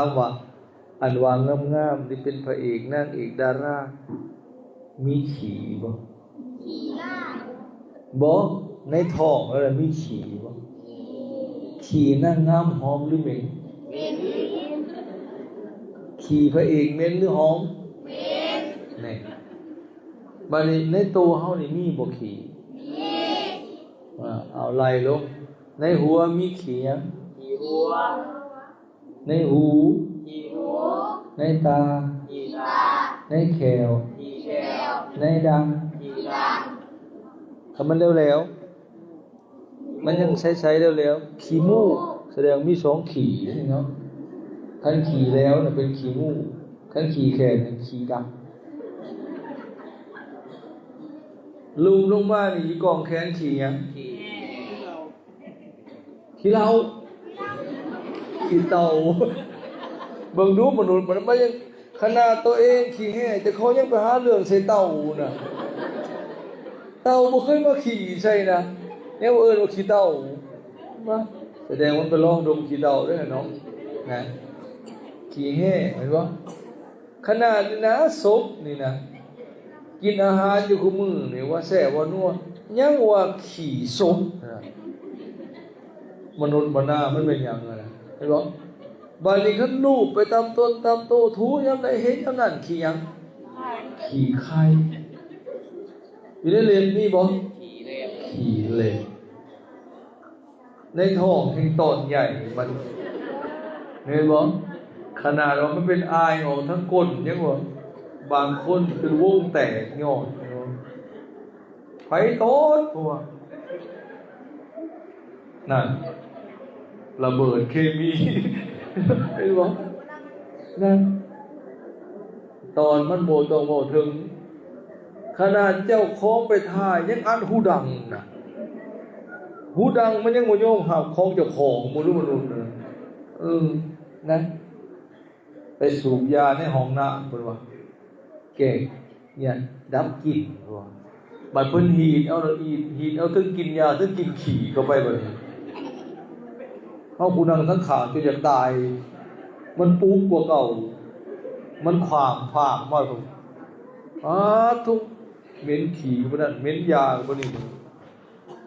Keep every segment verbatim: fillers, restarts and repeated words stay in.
ามว่า อันว่างามๆ ที่เป็นพระเอกนางเอกดารา มีขี้บ่ บ่ ในท้องแล้วน่ะมีขี้บ่ ขี้นางงามหอมหรือเหม็น ขี้พระเอกเหม็นหรือหอม เหม็น นี่ บัดนี้ในตัวเฮานี่มีบ่ขี้ มี อ่า เอาไล่ลง ในหัวมีขี้หยัง ขี้หัว ในหู ขี้หู ในตา ขี้ตา ในแข้ว ขี้แข้ว ในดัง ขี้ดัง ถ้ามันแล้วๆ มันยังใสๆ แล้วๆ ขี้มูก แสดงมีสองขี้เนาะ คันขี้แล้วน่ะเป็นขี้มูก คันขี้แข้วเป็นขี้ดัง ลุ่มลงมานี่อีกองแขนขี้หยัง ขี้เหล้า ขี้เต่า เบิ่งดูมนุษย์มัน มันยัง ขนาดตัวเองขี้แห้ แต่เขายังไปหาเรื่องใส่เต่าน่ะ เต่าบ่เคยมาขี้ใส่นะ ยังเอิ้นว่าขี้เต่า มา แสดงว่าไปลองดมขี้เต่าด้วยเนาะ นะ ขี้แห้ เห็นบ่ ขนาดนี้นะ ศพนี่นะ กินอาหารอยู่คู่มื้อนี่ ว่าแซ่บว่านัว ยังว่าขี้ศพนะ มนุษย์มนามันเป็นหยังอะนะ เห็นบ่ บัดนี้คันลูบไปตามตนตามโต ถูยามใดเห็นยามนั้น ขี้หยัง ขี้ไข่ อยู่ในเล็บมีบ่ ขี้เล็บ ขี้เล็บ ในท้องแห่งตอนใหญ่มัน เห็นบ่ ขนาดว่ามันเป็นอายออกทั้งก้นยังว่า บางคนเป็นวงแตกย้อน ไผตด พวก นั่น ระเบิดเคมี เห็นบ่ นั่น ตอนมันบ่ต้องเว้าถึง ขนาดเจ้าของไปถ่ายยังอัดหูดังน่ะ หูดังมันยังบ่ยอมรับของเจ้าของ บ่รู้มนุษย์น่ะ เออ นะ ไปสูบยาในห้องน้ำ เพิ่นว่า แก้ เนี่ย ดับกลิ่น เพิ่นว่า บัดเพิ่นหีดเอาแล้วหีด หีดเอา ทั้งกินยา ทั้งกินขี้เข้าไปบัดนี้ เฮาผู้นั่งทั้งข้างจนอยากตาย มันปุ๊กกว่าเก่า มันขว้างผางมา อ้า ทุก เหม็นขี้ก็บ่นั่น เหม็นยาก็บ่นี่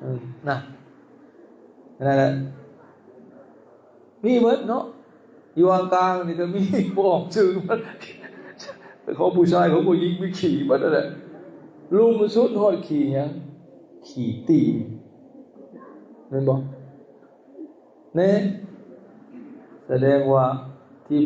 เออ นะ นั่นแหละ มีหมดเนาะ อยู่กลางๆ นี่ก็มี บ่ออกชื่อมัน แต่ของผู้ชายของผู้หญิงมีขี้หมดนั่นแหละ ลุ่มสุดฮอดขี้หยัง ขี้ตีน แม่นบ่ แน่ แสดงว่า